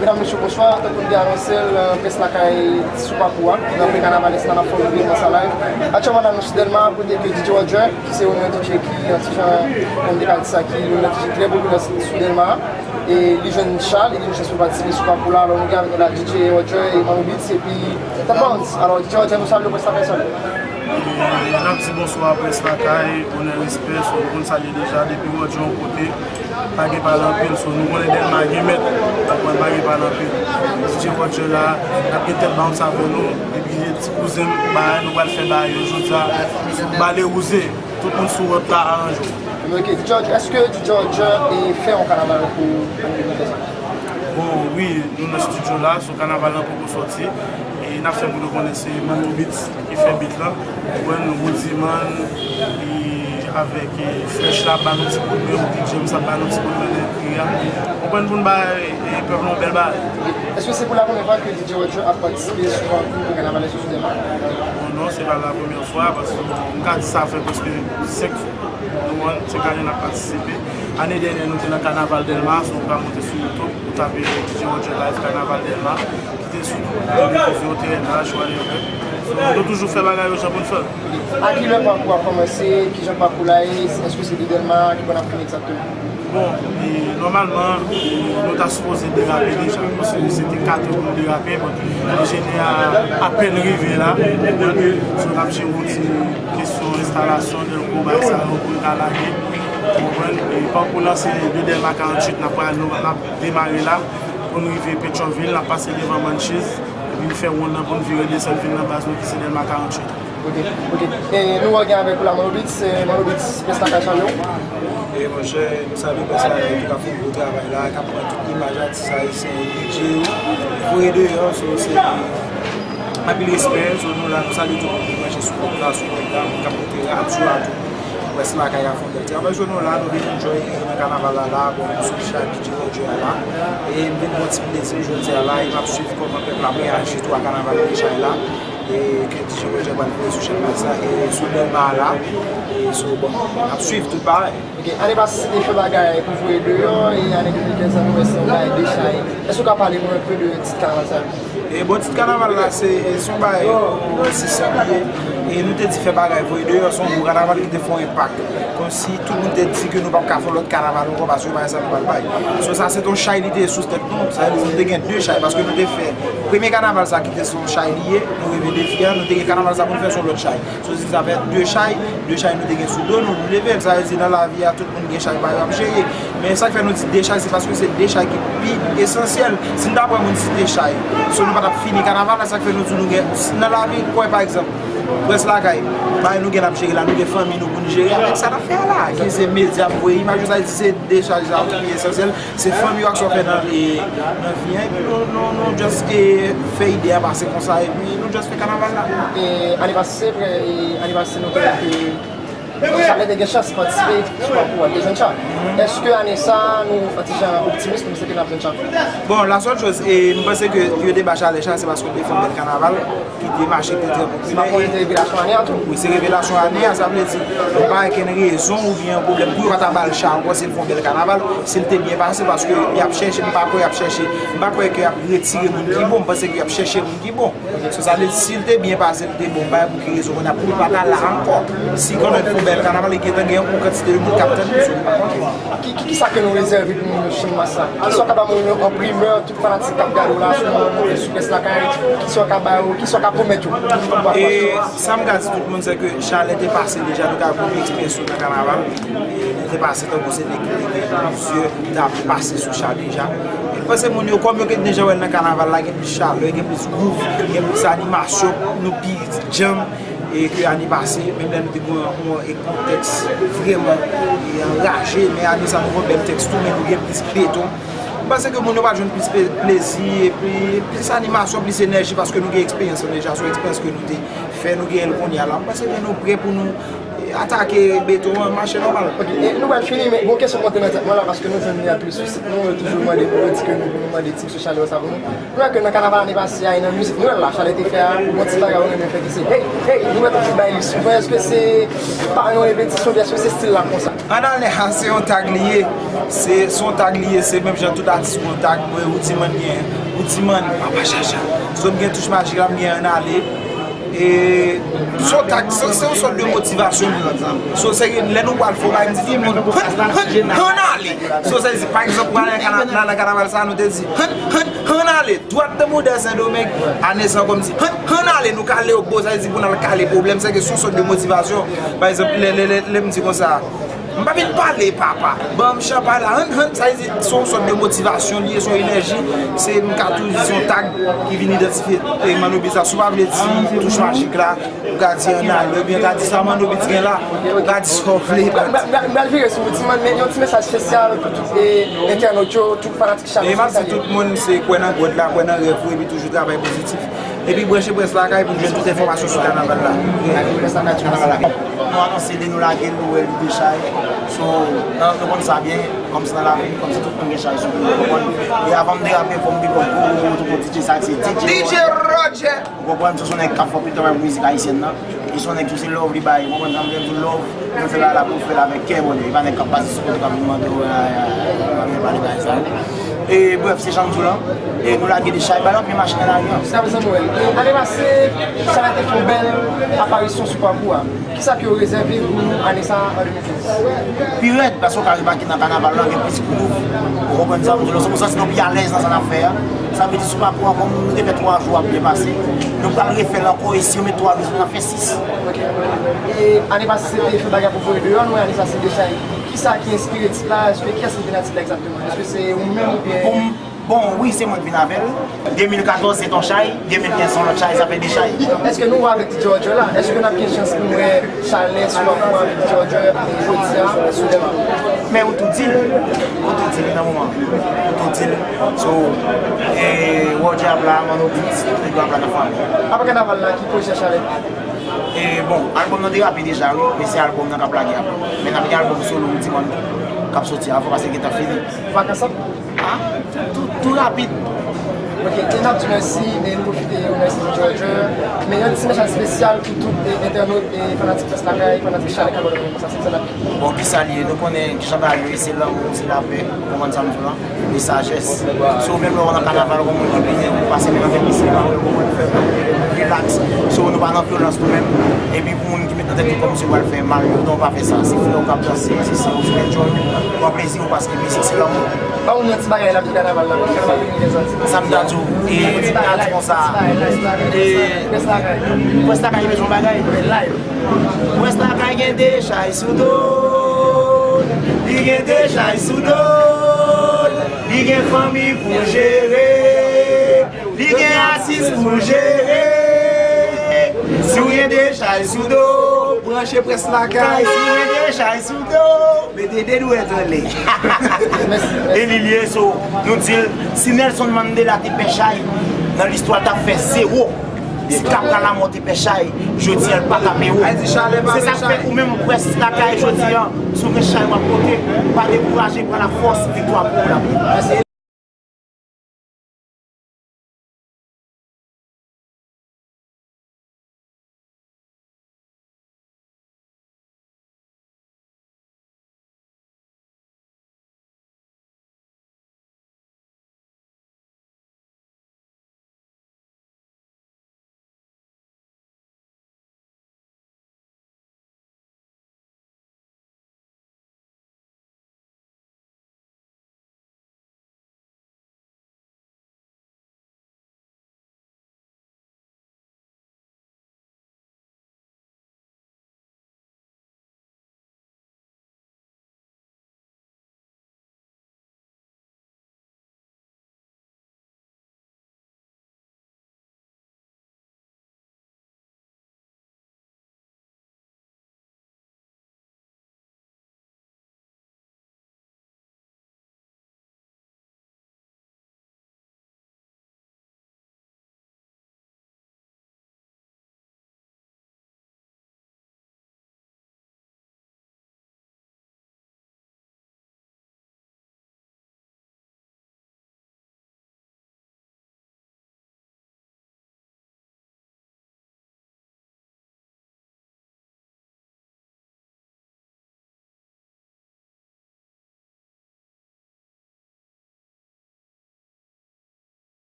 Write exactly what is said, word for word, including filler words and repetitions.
Medam, mesye, bonswa. Tankou n te anonse l, Près Lakay sou pakou a, nan pre-kanavalès la, n ap fè yon evenman sa live. Aktyèlman, n anons Dèlma, kote ke D J Roger, ki se youn nan D J ki, yon ti jan, kòm te ka di sa, ki youn nan D J trè popilè sou Dèlma. E li jwenn cha, li gen chans pou patisipe sou pakou la. Alò, nou gen avèk nou la D J Roger e Manno Beats, epi Ted Bounce. Alò, D J Roger, nou salye w, Près Lakay salye w. E n ap di bonswa Près Lakay, onè, respè, so nou konn sa l ye deja, depi Roger yon kote, pa gen pale anpil, so nou konnen Dèlma gen mèt, konprann, pa gen pale anpil. D J Roger la, n ap gen Ted Bounce avè nou, epi gen ti kouzen m, bagay, nou pral fè bagay yo jodi a, bale wouze, tout moun sou wòt la, aranje w. Ok, D J Roger, èske D J Roger e fè yon kanaval pou ane de mil vennsenk? Bon, wi, nou nan estidyo la, so kanaval lan poko sòti. E n ap fè pou nou konnen se Manno Beats ki fè beat lan. Ou konprann, Woodyman, e avèk, e, Fresh la ap ba nou ti kout men, Woody James ap ba nou ti kout men nan ekri a. Ou konprann, pou n bay, e, pèp lan yon bèl bagay. Èske se pou la premyè fwa ke D J Roger ap patisipe sou pakou pou kanaval sou Dèlma? Bon, non, se pa la premyè fwa, paske m ka di sa fè prèske senk, nou konprann, senk ane n ap patisipe. Ane dènyè, nou te nan kanaval Dèlma, so ou ka monte sou YouTube, ou tape D J Roger Live Kanaval Dèlma, ki te sou televizyon, T N H, whatever. So, nou toujou fè bagay yo jan pou n fè l. A kilè pakou a kòmanse? Kijan pakou la ye? Èske se de Dèlma? Ki bò n ap fini egzakteman? Bon, e, nòmalman, e, nou ta sipoze derape deja, paske se te kat èè pou nou derape, bon, enjenyè a apèn rive la, so n ap jere yon ti kesyon enstalasyon, dèlko, bagay sa yo pou n ka lage, ou konprann? E pakou lan se de Dèlma karanntuit, n ap pral, nou, n ap demare la, pou n rive Petyonvil, n ap pase devan Munchies, epi n fè wonn nan pou n vire desann vin nan baz nou ki se Dèlma karanntuit. Ok, ok. E nou wè gen avèk ou la Manno Beats, e Manno Beats, Près Lakay salye w. E monchè, nou salye Près Lakay ki ap fè yon gwo travay la, k ap pran tout imaj atis ayisyen yo, D J yo, voye deyò, so se anpil respè, so nou la, nou salye tout moun ki branche sou wòt la, sou wòt la, moun k ap koute radyo a tou. Près Lakay ap fè yon bèl travay, so nou la, nou vin enjoy nan kanaval la la, bon, nou sou chay D J Roger a la, e m vin pran ti plezi m jodi a la, e m ap swiv kòman pèp la ap reyaji tou a kanaval de chay la. E ke D J Roger pral voye sou channel sa, e sou Dèlma a la, e so, bon, n ap swiv tout bagay. Ok, ane pase se te fè bagay pou voye deyò, e ane de mil kenz la nou wè se yon bagay de chay. Èske w ka pale nou enpe de tit kanaval sa yo? E bon, tit kanaval la, se, se yon bagay, e, si se li ye, e nou te di fè bagay voye deyò, se yon gwo kanaval ki te fè yon enpak. Kòmsi tout moun te di ke nou p ap ka fè lòt kanaval ankò, paske bagay sa nou pral bay. So, sa se te yon chay li te ye sou tèt nou, sa vle di nou te gen de chay, paske nou te fè premye kanaval sa ki te se yon chay li ye, nou rive defi a, nou te gen kanaval sa pou nou fè se yon lòt chay. So, se sa fè de chay, de chay nou te gen sou do nou, nou leve l, sa vle di nan lavi a, tout moun gen chay pa yo ap jere. Men sa k fè nou di de chay, se paske se de chay ki pi esansyèl. Si n ta pran moun site chay, so nou pa t ap fini kanaval la, sa k fè nou di nou gen, nan lavi, kwè pa egzanp, Près Lakay, bagay nou gen n ap jere la, nou gen fanmi nou pou n jere avèk sa n ap fè a la, ki se medya, voye imaj yo, sa vle di se de chay sa yo ki pi esansyèl, se fanmi yo ak sa w fè nan, e, nan vi a, epi nou, nou, nou just, e, fè ide a pase konsa, epi nou just fè kanaval la. E, ane pase, e, ane pase nou te, te Chalè te gen chans patisipe sou pakou a, te jwenn cha. Èske ane sa a, nou yon ti jan optimis, nou panse ke n ap jwenn cha? Bon, la sèl choz, e, m panse ke yo te ba Chalè cha, se paske yo te fè yon bèl kanaval, ki te mache, ki te trè popilè. Se pa pou te revelasyon ane a tou? Wi, se revelasyon ane a, sa vle di, nou pa gen rezon oubyen yon pwoblèm pou yo pa ta ba l cha ankò si l fè yon bèl kanaval, si l te byen pase, paske y ap chèche, m pa kwè y ap chèche, m pa kwè ke y ap retire moun ki bon, m panse ke y ap chèche moun ki bon. So, sa vle di, si l te byen pase, l te bon, m pa wè pou ki rezon kounye a pou l pa ta la ankò. Si kanmenm fè yon bèl kanaval, li gentan gen yon kantite de moun k ap tann li, so, m pa konnen. Ki, ki, kisa ke nou rezève pou moun yo Channmas la? Kisa w ka ba moun yo an primè, tout fanatik k ap gade w la, sou moman sou Près Lakay, kisa w ka ba yo, kisa w ka pwomèt yo? E sa m ka di tout moun, se ke Chalè te pase deja, nou ka konn eksperyans nou nan kanaval. E nou te pase tankou se nèg ki te gen plizyè ta pase sou cha deja. E m panse moun yo, kòm yo gen deja wè l nan kanaval la, gen plis chalè, gen plis gwouv, gen plis animasyon, nou pi djanm, e ke ane pase, menm lè nou te gen yon, yon, e kontèks vrèman, e anraje, men ane sa nou gen yon bèl tèks tou, men nou gen plis beton. M panse ke moun yo pral jwenn plis pe-, plezi, epi plis animasyon, plis enèji, paske nou gen eksperyans lan deja, se yon eksperyans ke nou te fè, nou genyen l kounye a la. M panse ke nou prè pou nou, Atake beton an, mache nòmal. Ok, e nou pral fini, men gon kesyon k monte nan tèt mwen la, paske nou jwenn li anpil sou sit nou, yo toujou mande pou yo di ke nou, pou nou mande Team Social yo sa pou nou. Nou wè ke nan kanaval ane pase a, e nan mizik nou wè l la, Chalè te fè a, gon ti bagay ou renmen fè ki se, hey, hey, nou wè toujou bay li souvan, èske se pa yon repetisyon, oubyen èske se stil la konsa? Annale a, se yon tag li ye, se, se yon tag li ye, se menm jan tout atis gon tag, mwen, Routiman gen, Routiman, Papa Chacha. So, m gen Touch Majik la, m gen Annale. E, se yon tag, se, se yon sòt de motivasyon pou mwen. So, se lè nou pral fè yon bagay, m di, "Timoun, ann, ann, ann ale." So, sa vle di, pa egzanp, pral nan kana-, nan, nan kanaval sa, nou te di, "Ann, ann, ann ale." Dwat nan moudè Sendomeng, ane sa ankò m di, "Ann, ann ale, nou kale yo bo." Sa vle di pou n al kale pwoblèm, se ke se yon sòt de motivasyon. Pa egzanp, lè, lè, lè, lè m di konsa, "M pa vin pale, papa. Ban m chanpay la, ann, ann." Sa vle di, se yon sòt de motivasyon li ye, se yon enèji. Se, m ka toujou di se yon tag ki vin idantifye, e, Manno Beats la. Si w pa vle di Touch Majik la, ou ka di Annale, oubyen ou ka di sa Manno Beats gen la, ou ka di sa w vle. M pral, m pral, m pral vire sou Routiman, men yon ti mesaj espesyal pou tout, e, entènot yo, tout fanatik Chalè. E m ap di tout moun, se kwè nan God la, kwè nan rèv ou, epi toujou travay pozitif. Epi branche Prens Lakay pou jwenn tout enfòmasyon sou kanaval la. Prens Lakay sou kanaval la. Nou anonse li, nou lage l, nou wè li deja. So, nan, nou konn sa byen, kòmsi nan lavi, kòmsi tout moun gen chay sou li, ou konprann? E avan m derape, fò m big up gwo, gwo, gwo, gwo, gwo D J sa, se D J D J Roger. Ou konprann, se yon nèg k ap fè anpil travay pou mizik ayisyèn nan. E se yon nèg tou se love li bay, ou konprann sa m vle di, love, nou fè bagay la pou fè l avèk kè, brother. E pa nèg k ap pase sou kote k ap vin mande w, a, a, a, a, a, pale bagay sa yo. E brèf, se jan m di w lan. E nou lage de chay, bay anpil machin nan lari an. Sa vle di, Noël, e ane pase, Chalè te fè yon bèl aparisyon sou pakou a. Kisa ke yo rezève pou nou ane sa a, an de mil kenz? Pi rèd, paske w ka remake nan kanaval la, gen plis gwouv. Ou konprann sa m di w lan, se pou sa si nou pi alèz nan sa n ap fè a. Sa vle di, sou pakou an, kòm nou te fè twa jou ap byen pase, nou pral refè l ankò, e si yo met twa jou, n ap fè sis. Ok. E ane pase, se te fè bagay pou voye deyò, nou, ane sa, se de chay. Kisa ki enspire tit la? Èske kiyès ki te nan tit la egzakteman? Èske se ou menm oubyen? Pou m, bon, wi, se mwen ki vin avè l. De mil katòz, se t on chay. De mil kenz, se yon lòt chay, sa fè de chay. Èske nou wè avèk D J Roger la? Èske n ap gen chans pou nou wè Chalè sou pakou avèk D J Roger jodi a sou dèman? Men ou tou di l. Ou tou di l nan moman. Ou tou di l. So, e, Roger ap la, Manno Beats, tout nèg yo ap la nan fanmi. Apre kanaval la, ki pwojè Chalè? E, bon, albòm nan derape deja, wi, men se albòm nan k ap lage apre. Men n ap gen albòm solo Routiman k ap soti avan, paske l gentan fini. Vakans ap? Ah, tou, tou rapid. Ok, e n ap di mèsi, e nou pwofite remèsye George. Men yon ti mesaj espesyal pou tout, e, entènot, e, fanatik Prens Lakay, fanatik Chalè k ap gade nou konsa, se sa n ap di. Bon, kisa l ye? Nou konnen kijan bagay yo ye, se lanmou, se lapè, ou konprann sa m di w lan? E sajès. So, menm lè w nan kanaval, ou konprann ki byen, ou pase menm avèk mesye, ou konprann fè relax. So, nou pa nan vyolans nou menm. Epi pou moun ki met nan tèt yo kòmsi yo pral fè mal, yo, non, pa fè sa. Se frè w k ap danse, se sè w, se enjoy, pran plezi w, paske mizik se lanmou. Ba nou yon ti bagay nan kanaval la, kanaval de mil kenz lan. Sa m ta di w, e, m ta di konsa, e, Prens Lakay bezwen bagay. Prens Lakay gen de chay sou do l, li gen de chay sou do l, li gen fanmi pou l jere, li gen atis pou l jere. Si w gen de chay sou do w, branche Prens Lakay. Si w gen de chay sou do w, mete de dwèt anlè. E li l ye, so, nou di l, si Nelson Mandela te pè chay, nan listwa l t ap fè zewo. Si Kabral Lamò te pè chay, jodi a l pa ka pè w. Se sa k fè ou menm Prens Lakay jodi a, si w gen chay w ap pote, pa dekouraje, pran lafòs, viktwa pou ou l ap vini.